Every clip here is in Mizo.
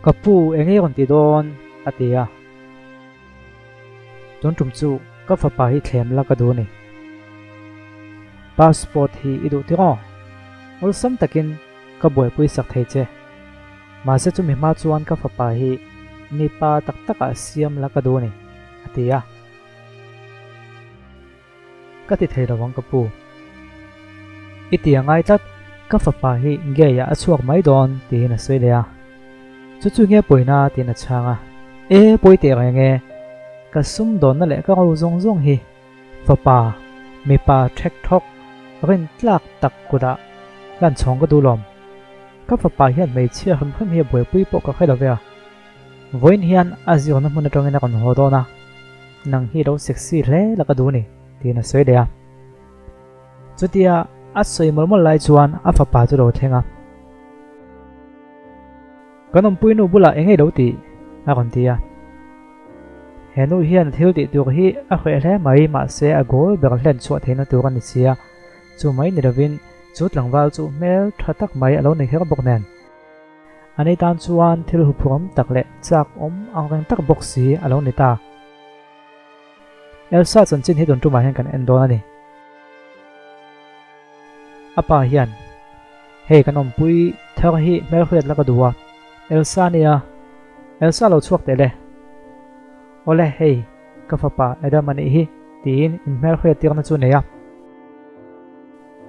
Ka pu, eng nge rawn ti dawn? a ti a. Tun tum chu ka fapa hi thlem la ka duh a ni. Passport hi i duh tiraw? Awlsam takin ka buaipui sak thei che. Mahse chumi hma chuan ka fapa hi mipa tak takah siam la ka duh a ni, a ti a. Ka ti thei lo ang ka pu. I ti a ngai tlat, ka fapa hi gay-ah a chhuak mai dawn tiin a sawi leh a. Chu chu nge pawina tiin a chhang a. E pawi teh reng e, ka sumdawnna leh ka ro zawng zawng hi fapa, mipa thek thawk, rin tlak tak kutah hlan chhawng ka duh lawm. Ka fapa hian hmeichhia hrim hrim hi a buaipui pawh ka hre lo ve a. Vawiin hian a zirna hmun atangin a rawn haw dawn a, nang hi lo sexy hle la ka duh a ni, tiin a sawi leh a. Chutia a sawi mawlh mawlh lai chuan a fapa chu lo thleng a. Kan awmpui nu bulah eng nge lo tih? a rawn ti a. He nu hian thil tih tur hi a hreh hle mai, mahse a goal ber hlen chhuah theihna tur a ni sia. Chu mai ni lovin chu tlangval chu hmel tha tak mai a lo ni kher bawk nen. A nei tan chuan thil huphurhawm tak leh chak awm ang reng tak bawk si a lo ni ta. Elsa chanchin hi tun tumah hian kan en dawn a ni. A pa hian, Hei kan awmpui thar hi hmelhriat la ka duh a, Elsa nia, Elsa lo chhuak teh le. Awle hei ka fapa Adam a nih hi tiin inhmelhriat tirna chu nei a.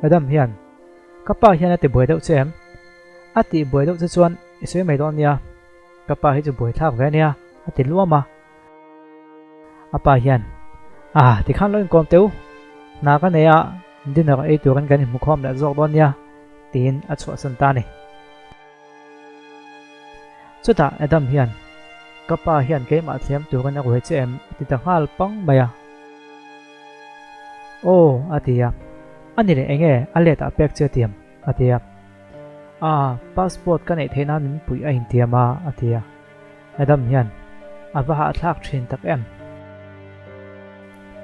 Adam hian, Ka pa hian a ti buai deuh che em? A tih buai deuh che chuan i sawi mai dawn nia, ka pa hi chu buai thlak ve ania a ti luam a. A pa hian, Ah, tikhan lo inkawm teh u, hna ka nei a, dinner ei turin kan inhmu khawm leh zawk dawn nia, tiin a chhuahsan ta a ni. Chutah Adam hian, Ka pa hian keimah thiam turin a ruai che em? a ti ta nghal pang mai a. Aw, a ti a. A ni leh enge a let ah pek che a tiam? A ti a. A, passport ka neih theih nan min puih a intiam a, a ti a. Adam hian, A va hahthlak thin tak em?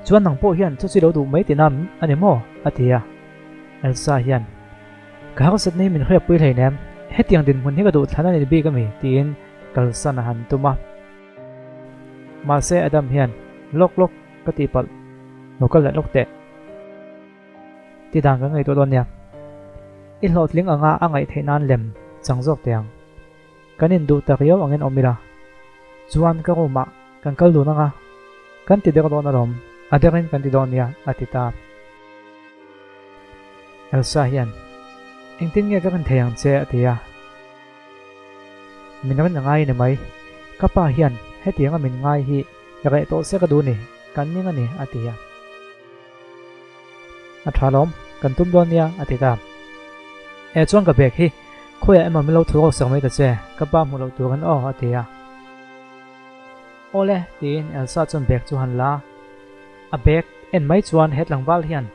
Chuan nang pawh hian chu chi lo duh mai tinam a ni maw? a ti a. Elsa hian, Ka harsatna hi min hriatpui hleinem, hetiang dinhmun hi ka duh thlan a ni bik a mi? tiin kalsan a han tum a. Mahse Adam hian, Lawk lawk, ka tihpalh, lo kal leh lawk teh. Ti dan kan ngaihtuah dawn nia. I hlawhtling anga a ngaih theih nan lem chang zawk teh ang. Kan induh ta riau angin awm ila. Chuan ka room ah kan kal dun anga kan ti der dawn alawm, a derin kan ti dawn nia a ti ta. Elsa hian, Engtin nge ka rin thei ang che a ti a. Min rin a ngai ni mai. Ka pa hian hetianga min ngai hi reh tawh se ka duh ni, kan ning a ni a ti a. A tha lawm, kan tum dawn nia, a ti ta. E chuan ka bag hi khawiah emaw min lo thu rawk sak mai ta che, ka pa hmuh loh turin aw, a ti a. Awle, tiin Elsa chuan bag chu han la a. A bag en mai chuan he tlangval hian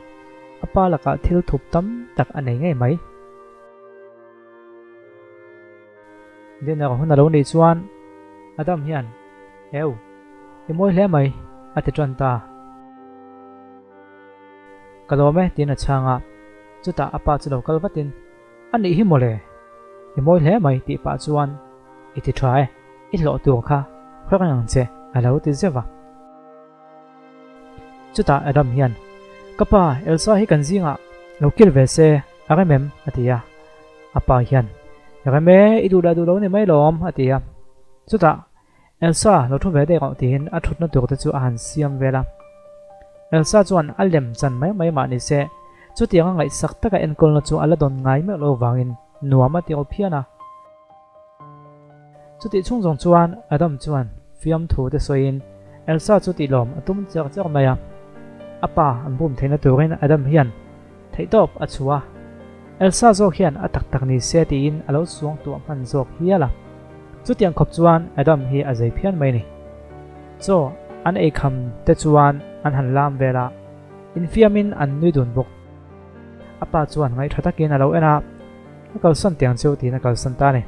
a pa lakah thil thup tam tak a nei ngei mai. Dinner hun a lo nih chuan Adam hian, Eu, i mawi hle mai, a ti tan ta. Ka lawm e, tiin a chhang a. Chutah a pa chu lo kal vatin, A nih hi mawle, i mawi hle mai tih pah chuan, I ti tha e, i hlawh tur kha hre reng ang che, a lo ti zeuh a. Chutah Adam hian, Ka pa, Elsa hi kan zingah lo kil ve se, a rem em? a ti a. A pa hian, Rem e, i duh leh duh lo ni mai lawm, a ti a. Chutah Elsa, lo thu ve deuh rawh tiin a thutna tur te chu a han siam vel a. Elsa chuan a lem chan mai mai mah ni se, chutianga ngaihsak taka enkawlna chu a la dawn ngai meuh lo vangin nuam a ti aw phian a. Chutih chhung zawng chuan Adam chuan fiamthu te sawiin Elsa chu tihlawm a tum cher cher mai a. A pa an bum theihna turin Adam hian theihtawp a chhuah a. Elsa zawk hian a tak tak ni se tiin a lo suangtuah hman zawk hial a. Chutiang khawp chuan Adam hi a zei phian mai ni. Chaw an ei kham te chuan an han lam vel a, infiamin an nui dun bawk. A pa chuan ngaihṭha takin a lo en a, Ka kalsan tiang cheu tiin a kalsan ta a ni.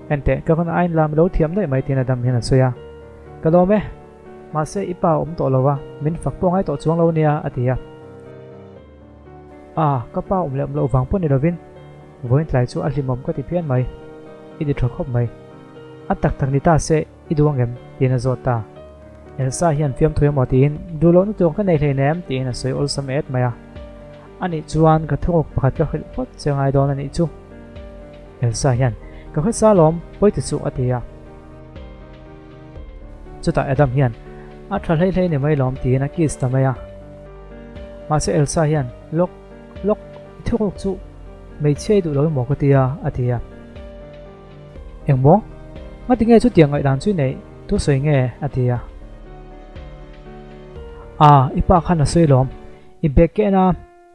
Enteh, ka rawn ain lam lo thiam daih mai tiin Adam hian a sawi a. Ka lawm e, mahse i pa a awm tawh lo a, min fak pawh ngai tawh chuang lo nia a ti a. A, ka pa awm leh awm loh vang pawh ni lovin vawiin tlai chu a hlimawm ka ti phian mai. i ti tha khawp mai. A tak tak ni ta se i duh ang em? tiin a zawt ta. Elsa hian fiamthu emaw tiin duh lohna tur ka nei hleinem tiin a sawi awlsam et mai a. Anih chuan ka thuruk pakhat ka hrilh phawt che ngai dawn anih chu. Elsa hian ka hre sa lawm pawi ti suh a ti a. Chutah Adam hian a tha hlei hlei ni mai lawm tiin a kiss ta mai a. Mahse Elsa hian lawk lawk i thuruk chu hmeichhia i duh lo emaw ka ti a a ti a. Engmaw? Ngatinge chutiang ngaihdan chu i neih? Tu sawi nge? a ti a. A, i pa khan a sawi lawm. I bag ka en a,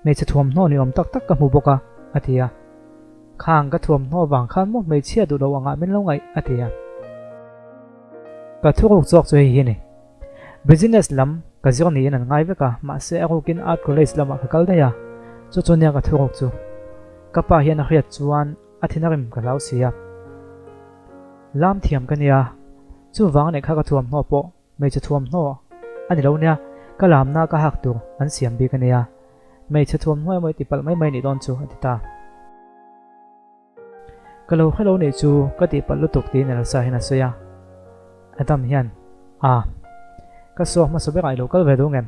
hmeichhe thuamhnaw ni awm tak tak ka hmu bawk a, a ti a. Khang ka thuamhnaw vang khan maw hmeichhia duh lo angah min lo ngaih, a ti a. Ka thuruk chawk chu hei hi a ni. Business lam ka zir niin an ngai vek a, mahse a rukin Art College lamah ka kal daih a, chu chu nia ka thuruk chu. Ka pa hian a hriat chuan a thin a rim ka hlau si a. Lam thiam ka nia, chuvang anih kha ka thuamhnaw pawh hmeichhe thuamhnaw a ni lo nia, ka lamna ka hak tur an siam bik a nia. Hmeichhe thuamhnaw emaw i ti palh mai mai nih dawn chu a ti ta. Ka lo hre lo nih chu ka tih palh lutuk tiin Elsa hian a sawi a. Adam hian, A, ka saw hmasa berah i lo kal ve duh ngem?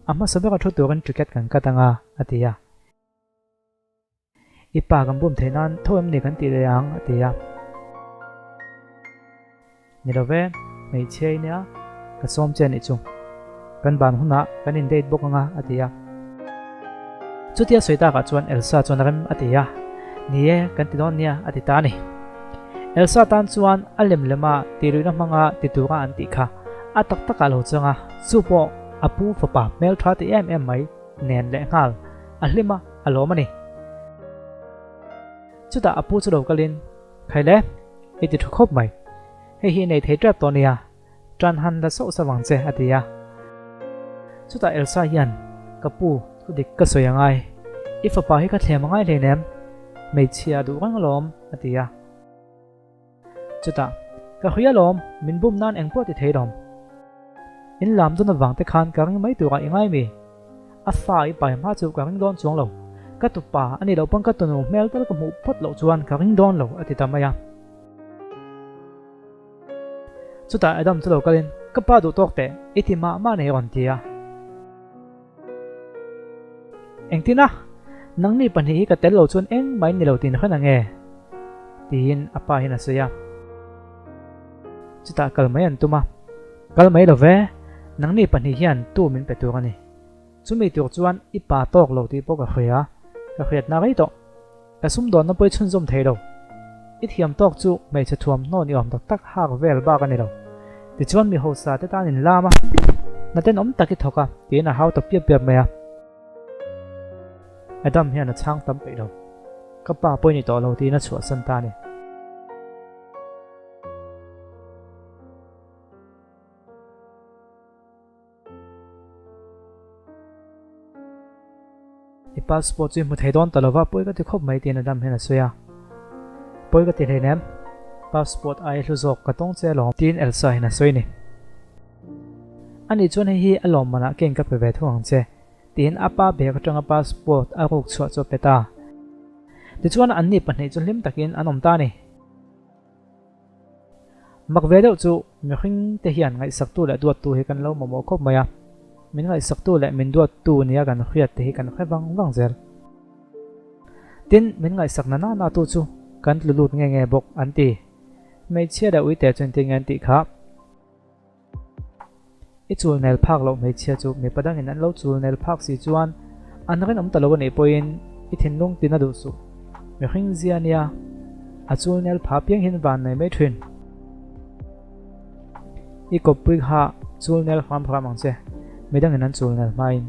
A hmasa bera thu turin ticket kan cut anga a ti a. I pa kan bum theih nan tho em ni kan tih leh ang a ti a. Ni lo ve, hmeichhia i nia, ka sawm che anih chu. Kan ban hunah kan in date bawk anga a ti a. Chutia sawi takah chuan Elsa chuan a rem a ti a, Ni e, kan ti dawn nia a ti ta a ni. Elsa tan chuan a lem lema tihluihna hmanga ti tura an tih kha a tak takah lo chang a, chu pawh a pu fapa hmeltha ti em em mai nen lehnghal a hlim a, a lawm a ni. Chutah a pu chu lo kalin, Khai le, i ti thu khawp mai. Hei hi i nei thei tep tawh nia, tan han la sauh sauh ang che, a ti a. Chutah Elsa hian, Ka pu, thu dik ka sawi angai. I fapa hi ka thlem angai hleinem, hmeichhia a duh reng alawm, a ti a. Chutah, Ka hui alawm, min bum nan eng pawh ti thei lawm. In lam dawn avang te khan ka ring mai turah i ngai mi? A fa i pai hma chu ka ring dawn chuang lo. Ka tupa a nih loh pawn ka tunu hmel tal ka hmuh phawt loh chuan ka ring dawn lo a ti ta mai a. Chutah Adam chu lo kalin, Ka pa duh tawk teh, i ti mah mah nei rawn ti a. Engtin a? Nangni pahnih hi ka tel lo chuan engmah in ni lo tih hran ang e? Tiin a pa hian a sawi a. Chutah kal mai an tum a. Kal mai lo ve, nangni pahnih hian tu min pe tur a ni. Chumi tur chuan i pa tawk lo tih pawh ka hria, ka hriatna rei tawh. Ka sumdawnna pawh i chhunzawm thei lo. I thiam tawk chu hmeichhe thuamhnaw ni awm tak tak hak vel bak a ni lo. Tichuan mi hausa te tan in lam a, hna tenawm tak i thawk a, tiin a hau ta piap piap mai a. Adam hian a chhang tam peih lo. Ka pa pawh i ni tawh lo tiin a chhuahsan ta a ni. I passport chu i hmu thei dawn ta lova, pawi ka ti khawp mai tiin Adam hian a sawi a. Pawi ka ti hleinem, passport ai hlu zawk ka tawng che alawm tiin Elsa hian a sawi ni. Ani chuan hei hi a lawmmanah keng ka pe ve thung ang che tiin a pa bag atanga passport a ruk chhuah chu a pe ta. Tichuan anni pahnih chu hlim takin an awm ta a ni. Mak ve deuh chu mihring te hian ngaihsaktu leh duattu hi kan lo mamawh khawp mai a, min ngaihsaktu leh min duattu nia kan hriat te hi kan hre vang vang zel. Tin, min ngaihsak na na tu chu kan tlu lut nge nge bawk an ti. Hmeichhia leh uite chu engtin nge an tih kha? I chul nel phak loh hmeichhia chu mipa dangin an lo chul nel phak si chuan an rinawm ta lo a nih pawhin i thinlung tin a duh suh. Mihring zia nia a chul nel pha piang hian van nei mai thin. I kawppui kha chul nel hram hram ang che, midangin an chul nel hmain.